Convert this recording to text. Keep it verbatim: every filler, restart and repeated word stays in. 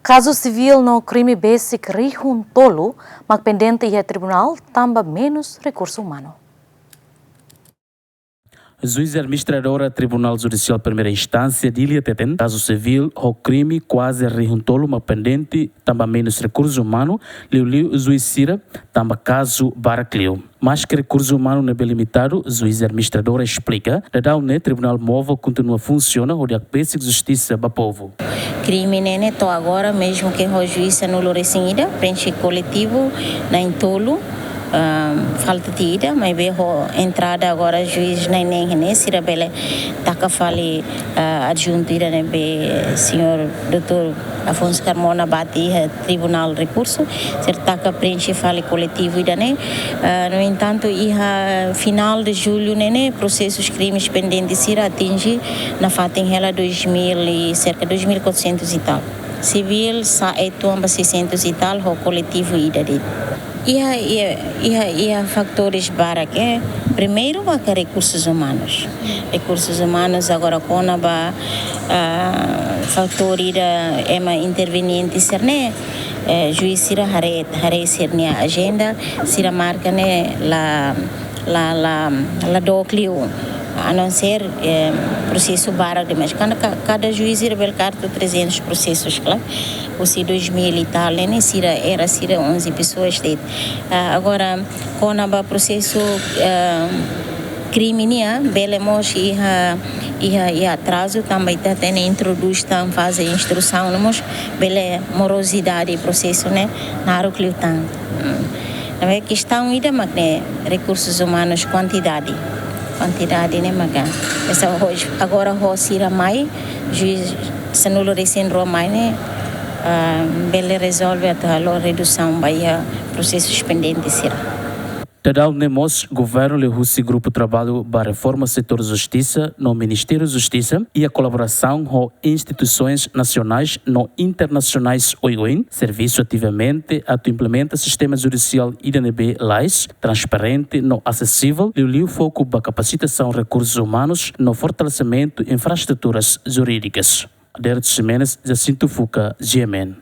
Kazu sivíl no krime besik rihun tolu mak pendente iha tribunál tanba menus rekursu umanu. Juíza administradora Tribunál Judisiál Primeira Instánsia Dili hateten, kazu sivíl ho krime kuaze rihun tolu mak pendente tanba menus rekursu umanu, liuliu juíz sira tanba kazu barak liu. Maske rekursu umanu ne'ebé limitadu, juíza administradora esplika, daudaun ne'e tribunál Movo kontinua funsiona hodi hakbesik justisa ba povu. Krime ne'e ne'e to'o agora, mezmu ke ho juíza nulu resin ida, prenxe koletivu na'in tolu, ah, falta tiha ida, maibé ho entrada agora juíz na'in neen ne'e, sira bele taka fali, ah, adjuntu ida ne'ebé señór doutór Afonso Carmona bati iha tribunál rekursu, sira taka prenxe fali koletivu ida-ne'e. Ah, no entantu, iha finál de jullu ne'e ne'e, prosesus krimes pendentes sira atinje nafatin hela dois mil e, serka dois mil e quatrocentos e tal. Sivíl sa'e tuan ba seiscentos e tal, ho koletivu ida de'it. Iha, iha, iha, iha fatores barak, eh. Primeiru, maka rekursus umanus. Rekursus umanus agora kona-ba, ah, fatór ida ema interveniente sira-ne'e, eh, juíz sira haree, haree sira-nia ajenda, sira marka ne'e la, la, la, la dook liu. A não ser, eh, prosesu barak demais. Kada, ka-, kada juíz sira bele kartu trezentos prosesus, klaru. Husi dois mil e tal, ne'e sira, era sira onze pessoas de'it. Ah, agora, kona-ba prosesu, ah, krime nian, bele mós iha, iha, iha atrazu, tanba ita tenke introdús tan faze instrusaun, no mós bele morosidade prosesu ne'e naruk liután. Hmm. Tanba kestaun ida mak ne'e rekursus umanus, kuantidade. Kuantidade ne'e maka. Esa ho-, agora ho sira mai, juíz sanulu resin rua mai ne'e, ah, bele rezolve atu halo redusaun ba iha prosesus pendentes sira. Daudaun ne'e mós, governu liuhusi Grupu Traballu ba Reforma Setór Justisa no Ministériu Justisa, iha kolaborasaun ho instituisoens nasionais no internasionais oioin, servisu ativamente atu implementa sistema judisiál ida ne'ebé lais, transparente no asesivel, liuliu foku ba kapasitasaun rekursus umanus no fortalesimentu infraestruturas jurídikas. Aderito Ximenes, Jacinto Fuca, G M N.